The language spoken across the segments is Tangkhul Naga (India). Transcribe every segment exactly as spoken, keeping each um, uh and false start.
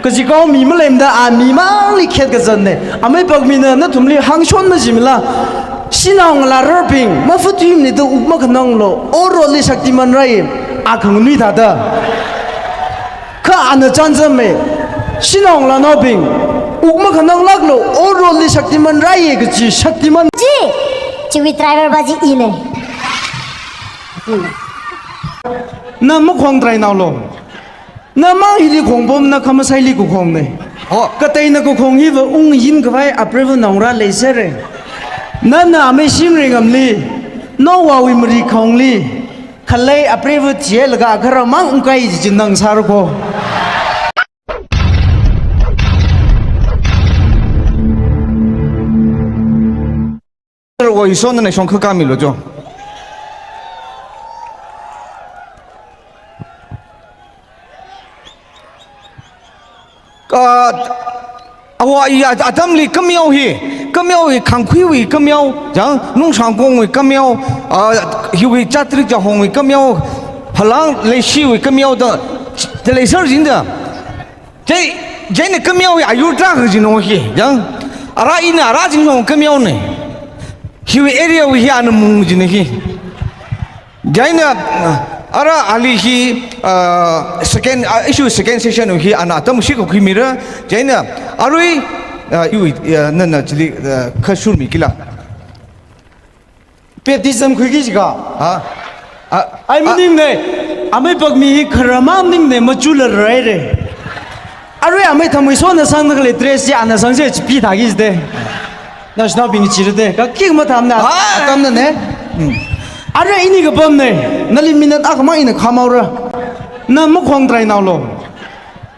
Kachikaomi maleimada a mimangli khet kazanne. Amei pakmina nathumli hāngshon majimala. Shanao ngalārarbing, mafatuimni da uk makhananglu, oroli shaktiman rai, a khanganui thāda. Kha ana chānjame. Shanao ngalānaobing, uk makhananglāklu, oroli shaktiman rai kaji shaktiman. Chi, chiwui driver pa chi ine. Na makhong try naolu. Namang hili khongpam, na khamasaili kukhongne. Oh. Kateina kukhong hiva ungyin khavai apreiva naongarā leisere. Nana amei shimringamli, nawui mari khongli, khalei apreiva thilaga kharamang ungkai jichin ngasārako. Ro isona na shongkha kamilu jo. Ka, awa iya atamli kameo hi, kameo hi khangkhuiwui kameo, jang, nungshangkongwui kameo, ah, hiwui chatrik jahongwui kameo, halang leishiwui kameo da, da leisar jinda. Jai, jaina kameo hi ayur tarākha jino hi, jang. Ara ina ara jingno kameone. Hiwui area wui hi ana mung jino hi. Jaina, ara ali hi, ah, second, ah, issue second session hi ana atam shikha khuimira. Jaina, arui, ah, iwui, ah, nana chili, ah, khashurmi kila. Baptism khuiki jiakha. Ha? A, ai a, maningne, amei pakmi hi kharamang maningne, machula raire. Arui amei thamui sona sangda khalei dress chi ana sangse chipi thāki jide. Nashinaobing chirade, kha khi mathamna. Ha? Atamna ne. Hmm. Arui ini kapamne, nali minute akhamang ina khamaora. Na makhong try naolu.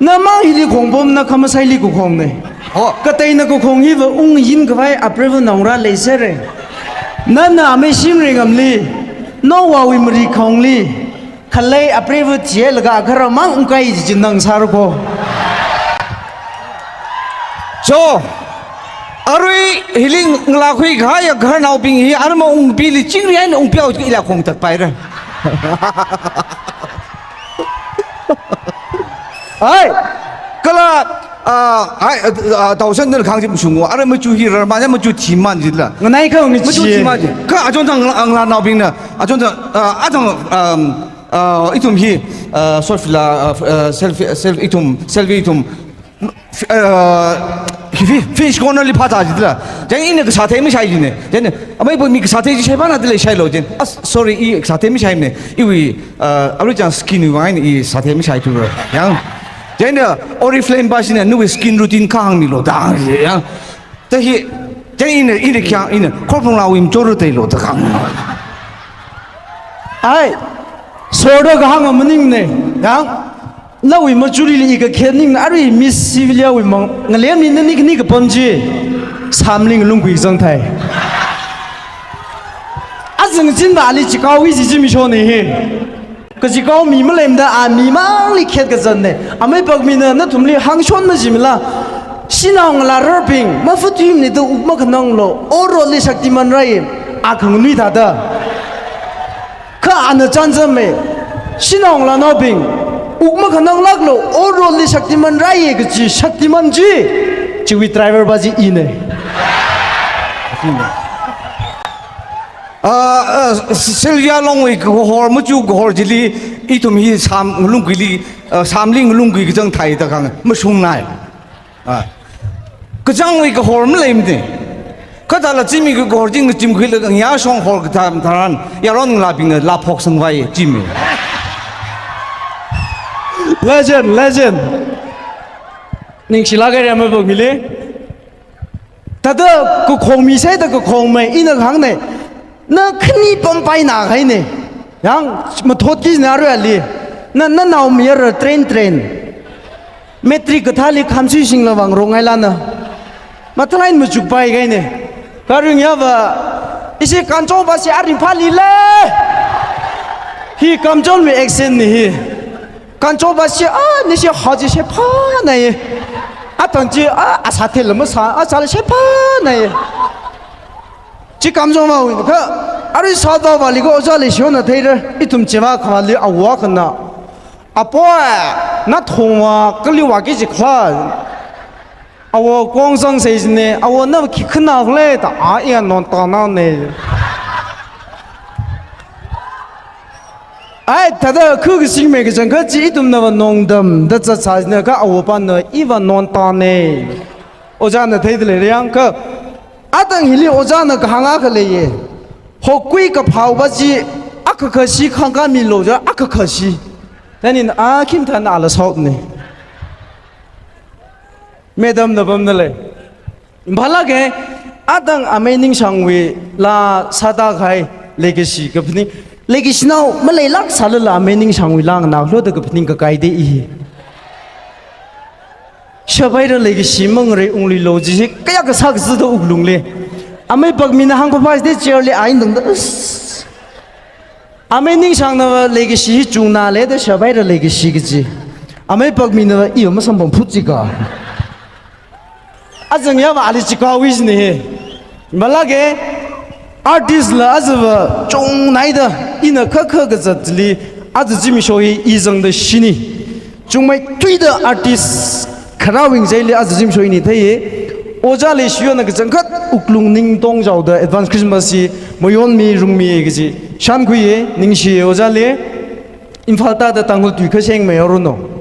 Namang hili khongpam, na khamasaili kukhongne. Oh. Kateina kukhong hiva ungyin khavai apreiva naongarā leisere. Nana amei shimringamli, nawui mari khongli, khalei apreiva thilaga kharamang ungkai jichin ngasārako. So, arui hili ngalākhui kahai agahar naobing hi, arma ungpili chingri eina ungpiao ila khong tatpaira. Ai, kala, ah, ai, ah, ah, thousand na khangji mashungu, ara machu hi rarma, machu thiman jila. Nganai kha ngi machu chi. Thiman ji. Kha achon thang ang la naobingna, achon thang, ah, achon, um, ah, ithum hi, ah, self la, ah, ah, self, self ithum, self ithum, ah, hi fi-, finish corner li phātā jila. Jang ina kasāthei mashai jine. Jang amei bo mi kasāthei ji shai bana dile shailo jin. Ah, sorry, i kasāthei mashaimane. Iwui, ah, arui chang skin wui vang i sāthei mashai thura. Jang. Jang Oriflame pa shina nawui skin routine kha hāngmilu da. Jang. Ta hi, jang ina, ina kya, ina, khorphung lawui mchoro teilo ta kang. Ai, sorda kahāng maningne, jang, nawui machurili i kakhen ningna arui Miss Civiliawui mang, ngalemli nani khani kapam chi, samling lungkui zangthai. Azang chinda ali chikaowui ji ji mishone hi. Kachikaomi maleimada a mimangli khet kazanne. Amei pakmina nathumli hāngshon majimala. Shanao ngalārarbing, mafatuimni da uk makhananglu, oroli shaktiman rai, a khanganui thāda. Kha ana chānjame. Shanao ngalānaobing, uk makhananglāklu, oroli shaktiman rai kaji shaktiman chi, chiwui driver pa chi ine. Ah, ah, Sylvia Longwui kahor, machu kahor chili, ithum hi sam ngalungkuili, ah, samli ngalungkui kachang thai ta kang, mashungnai. Ah. Kachangwui kahor maleimane. Kha thāla chimi kahor ching chimkhuilaga ngayā shong hor kathā tharan, yaron ngalābingna laphok sangvai chimi. Legend, legend. Ningshilāk haira amei pakmili. Thāda kakhongmi saida kakhongmei ina hāngne. Na khani pampaina kahaine. Jang mathot kajina arui ali. Na, na naomayara train train. Matric kathāli khamsui singla vang rongailana. Mathalain machukpai kahaine. Karing yava. Ishi Kanchong pa si aring phali le. Hi Kamchonwui accent ne hi. Kanchong pa si, ah, ni si haji si phanai. Atang chi, ah, asāthei lama sā, asāla si phanai. Chi Kamchong pa wui kha, arui sāda pa li ko ojā li shona theira, ithum cheva khali awa khana. Apoi, Nathongva kaliwui kiji khala. Awo kongzang seisine, awo na khikhanao le ta a iya non ta na ne. Ai, thāda khu kasingme kachangkhat chi ithumna va nongdam da zatsā sine kha awo pana iva non ta ne. Ojāna theida leirang kha, atang hili ojāna kahāng akha leiye. Hokui kaphāva chi akha kashi khangka milo ja akha kashi. Tanin a khim thāna ala sot ne. Madam na pamna lei. Imphal lāke, atang amei Ningshangwui laa sāda kahai leikashi kaphaning. Leikashinao maleilāk sālala amei Ningshangwui laa nganāklu da kaphaning kakai de i. Shapaira leikashi mangrei ungluilo jisi kayākha sākazida wuklung lei. Amei Pakmina hāngpapā side chair li ain tungda. Us. Amei Ningshangna leikashi hi chungna lei da shapaira leikashi kaji. Amei Pakmina i masampam phut jika. Azang yava ali chikawui sine he. Imphal lāke artist la azava chungnaida ina khakha kazatli aza zimiksho hi i zangda shini. Chungmeithuida artist kharāwui ngachaili aza zimiksho ini theiye. Ojā Leishiyona kachangkhat wuklung ningtong jaoda advance Christmas hi mayonmi rungmiye kaji shankhuiye, ningshiye ojā le. Imphal tāda Tangkhul tui khasheng mayaoruno.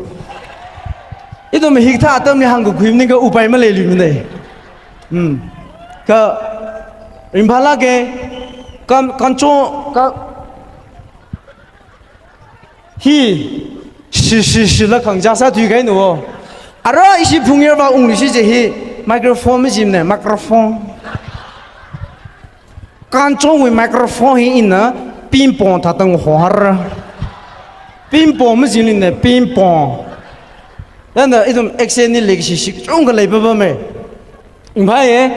Ithum hikathā atamli hāngkakhui maningkha upai maleiluimane. Hmm. Kha Imphal lāke kan, kancho ka hi shi, shi, shila khangachā sāthui kahaina wo. Ara ishi phungyarva ungluishi je hi microphone majimane, microphone. Kanchongwui microphone hi ina ping pong thāda ngahohar. Ping pong majimane, ping pong. Yāngda ithum accent ni leikashi shik chungkha leipapame. Imphal ye.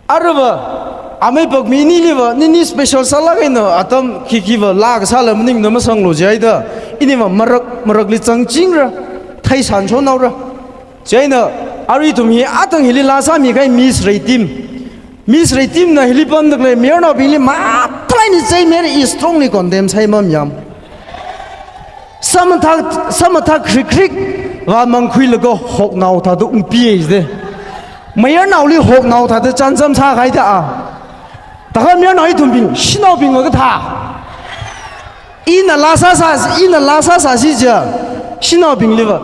Arava, amei Pakmi niliva, nini special sālāk eina, atam khikhiva laa kasāla maningna masanglo jihaida. Iniva marak, marakli zangchingra, theisanshonhaora. Chieina, arui ithum hi atang hili laa sāmi kahai Miss Reitim. Miss Reitimna hili pamda khalei mayarnaobingli mathalaini chei mayar, I strongly condemn, chei mamayam. Samathā, samathā krik krik, vāmang khuilaga hoknao thāda ungpiye jide. Mayarnaoli hoknao thāda chānjam sākahaida a. Thākha mayarnao ithumbing, shanaobingva kathā. Ina laa sāsā, ina laa sāsāsi ja, shanaobingliva.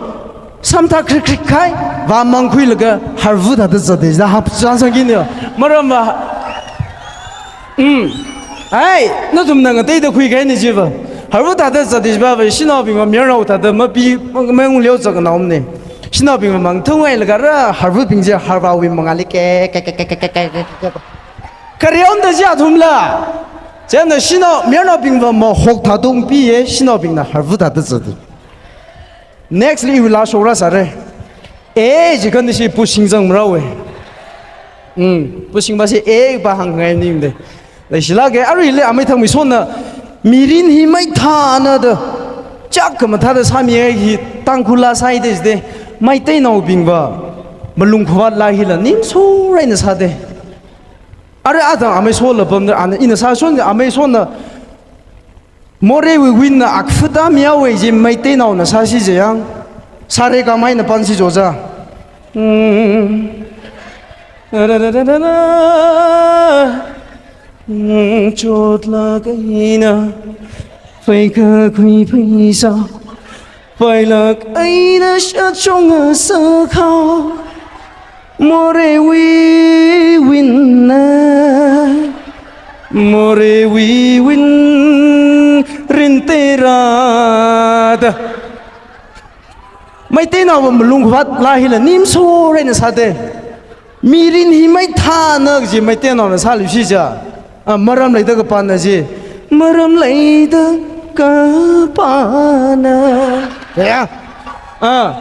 Samathā krik krik kahai, vāmang khuilaga harvu thāda zat de, da hap chānsang kini. Maramva, mm. Ai, nathumna ngateida khuikahaina jiva. Harvu thāda zat de jiva, shanaobingva mayarnao thāda mapi, ma, maungleo zaknaomane. Shanaobingva mangthunghailaga ra, harvubing je harvawui mangāli ke, ke, ke. Khareonda chi athumla. Chieina shanao, mayarnaobingva mahok thāda ungpiye, shanaobingna harvu thāda zat de. Next li iwui laa shokra sāre. E, jikhan ishi pushing zangmarao e. Hmm, pushing va si e va hāngngai ningde. Leishilāke aruili amei Thangmeishonna mirin hi maithāna da. Chak khamathāda sāmihai hi Tangkhul laa sāi de jide. Meiteinaobingva malung khavāt laa hila nimsor eina sāde. Ara atang amei Sola pamda, ana ina sāshon, amei Sona Moreiwui winna akfuta miyaowei ji Meiteinaona sāsi je yang. Sa re ga ma eina pansi joja. Mm. Mm, chotlāk eina. Phaikakhui phaisa. Phailāk eina shachonga sakhao. Moreiwui winna. Moreiwui win rinteira da. Meiteinaova malung khavāt laa hila nimsor eina sāde. Mirin hi maithāna kaji Meiteinaona sāluisi ja. A, maram leida kapana ji. Maram leida kapana. Ya. A.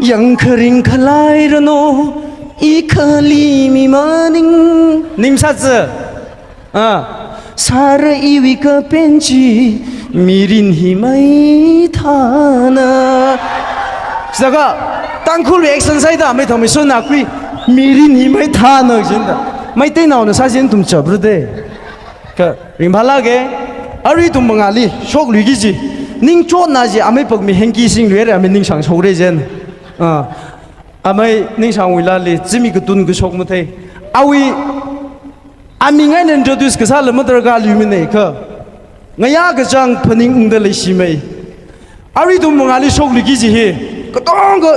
Yang kharing khalai rano, i khali mi maning. Ningsātsi. A. Sāra iwui kapen chi, mirin hi maithāna. Saka, Tangkhul reaction sāida, amei Thangmeishonna khui, mirin hi maithāna jinda. Meiteinaona sāsi ithum chapra de. Kha, ringphālāke, arui ithum mangāli, shokluiki ji. Ningchotna chi amei pakmi hengki singluire, amei ningshang shokre jen. Ah, amei ningshangwui laali, zimik katun kashok mathei. Awui, aming eina introduce kasāla madarkar luimana kha. Ngayā kachāng phaningungda leishimei. Arui ithum mangāli shokluiki kaji hi. Katonga,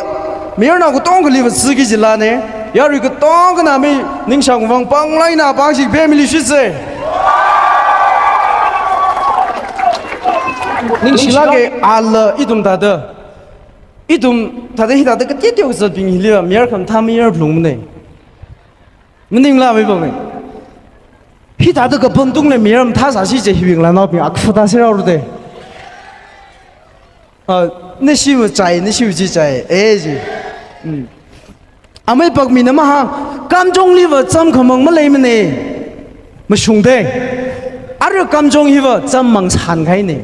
mayarnao katongaliva siki kajilana. Yarui katongana amei ningshang vang pānglāk eina pāngshik pemili shitse. Ningshilāka ala ithum thāda. Ithum thāda hithāda kateoteo kazatbing hiliva mayar khamathā mayar phalungmana. Maningla mei bang mei. Hithāda kapam tungli mayar mathāsāsi kaje hiwui ngalānaobing akhuta sirao rute. Ah, nashiva chai, nashiva chi chai. Eh, chi. Hmm. Amei pakmina mahāng, Kamjongliva cham khamang maleimana. Mashungda. Ara Kamjong hiva cham mang sānkahaina.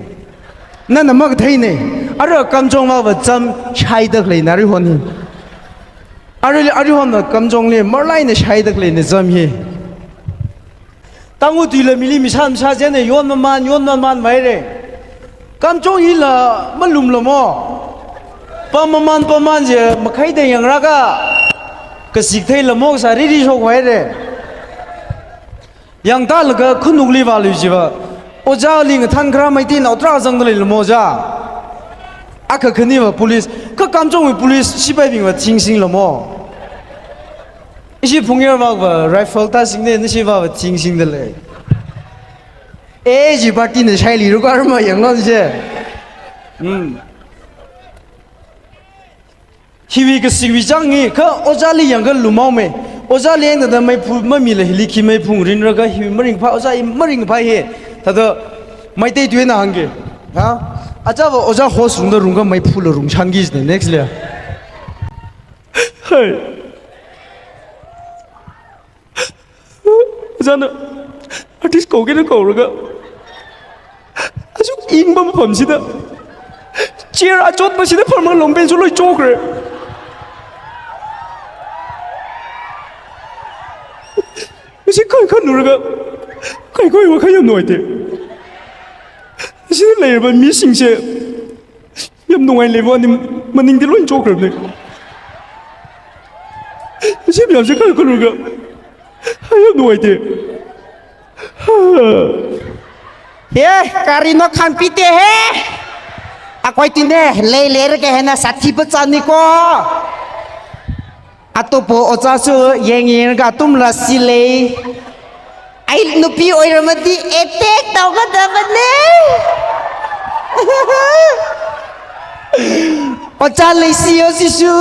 Nana makatheina. Ara Kamjongva cham shaida khaleina arihon hi. Ari, arihonva Kamjongli marlaina shaida khaleina cham hi. Tangkhul tuila mili mishan misha jene yon maman, yon maman maire. Kamjong hila malumla mo. Pam maman, pam maman je makhaida yangrāka. Kasik theila mo sā riri shok maire. Yangtālaga khanukli vālui chiva. Ojāli ngathan kharā Meiteinao tarā zangda leila mo ja. Akha khaniva police, kha Kamjongwui police sipaibingva thingsingla mo. Ishi Phungyarvakva rifle tāsingna, nashiva thingsingda lei. Eh, chi party na shaili ruka rama yanglon je. Hmm. Hiwui kasikwui chang hi, kha ojāli yangkha lumao mei. Ojāli yangda meiphu mamila hili khi meiphu ngarinraka hiwui maringphā, ojā i maringphā hi. Thāda Meitei tuina hāngki. Ha? Achāva ojā host rungda rungkha meiphula rungshangki jina next le. Hai. Ojāna artist kaukida kauraga, asuk ingba mafamsida, chair achotpasida pharma long pant su loi chokre. Masi kaikha nuraga, kaikha iwa kha yam nuaite. Asida leiraba misingse, yam nungai leiva ni maningdi loi chokrabne. Masi miyamse kaikha nuraga, ai yam nuaite. He, karina khanpite he. Akoi tine, lei leirake hena sathi pachani ko. Atopo ojāsu yeng yengka athumla silei. Ai nupi oiramadi attack taukadabane. Ojā leisi yo sisu.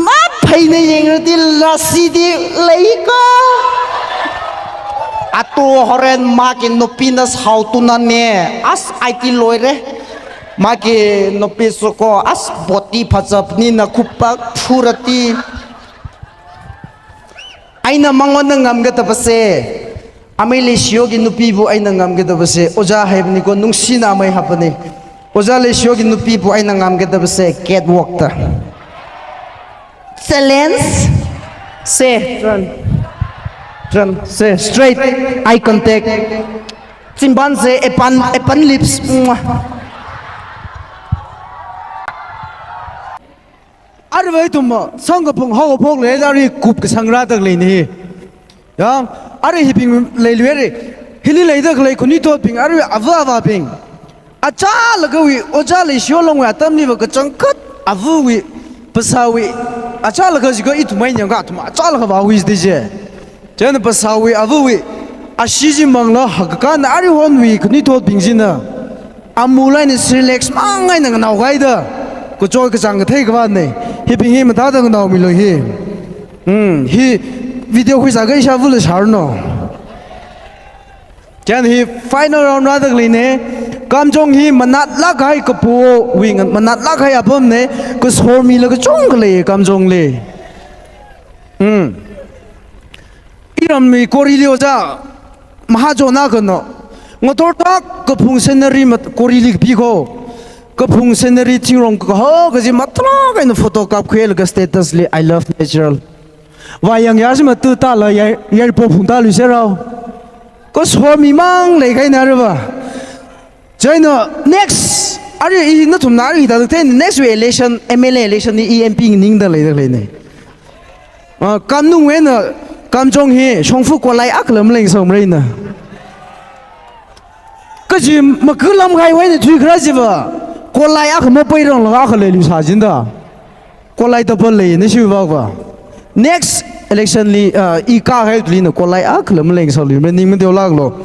Maphaina yengradi lasidi leiko. Ato horen maki nupina saotunane. As aiti loire. Maki nupi suko as boti phachapnina khupak phurati. Aina mangona ngamkadabase. Amei leishiyoki nupibu aina ngamkadabase. Ojā haibani ko nungsina amei hapani. Ojā leishiyoki nupibu aina ngamkadabase. Catwalk ta. Challenge. Se. Turn. Turn. Se. Straight. Eye contact. Chimban se. Epan, epan lips. Mwah. Arui ithum sangkaphung haophok leida arui kup kasang rāda khaleina hi. Yang, arui hibing leiluire. Hili leida khalei khanuithotbing, arui ava avābing. Achālakha wui, ojā leishiyo longwui atamliva kachangkhat avawui, phasāwui. Achālakha jiko ithum mai nyangka athum achālakha vāwui jide je. Chieina phasāwui, avawui, ashee chi mangla hakakana arihonwui khanuithotbing china. Amul eina Cerelac mang eina nganaokahaida. Kachot kachāng kathei kavāna. Hibing hi mathāda nganaomilu hi. Hmm, hi video khuisākha ishāvula shāranu. Chieina hi final round rāda khaleina. Kamjong hi manatlāk kahai kapowui, manatlāk kahai apamna. Kasormila kachungkha lei Kamjongli. Hmm. Iramwui Korili ojā, Mahajona kano. Ngathor thak kaphung scenery mat-, Korili kapi ko. Kaphung scenery thingrong kaho kaji matlāk eina photo kapkhuilaga status li, "I love natural." Vāyang yar si matu tala yai, yai po phung talu serao. Kasormi mang leikahaina riva. Chieina next Arui i nathumna arui hithāda thei, next week election, M L A election li i M P nganingda leida leina. Ah, Kamnungwui eina Kamjong hi shongfa kollai akhala maleisangra ina. Kaji maku lamkahaiwui eina thuikharā chiva, kollai akha mapairanglakha akha leiluisā jida. Kollai double leina shivakva. Next election li, ah, i kākahai tulina kollai akhala maleisanglui, maningmada teolāklu.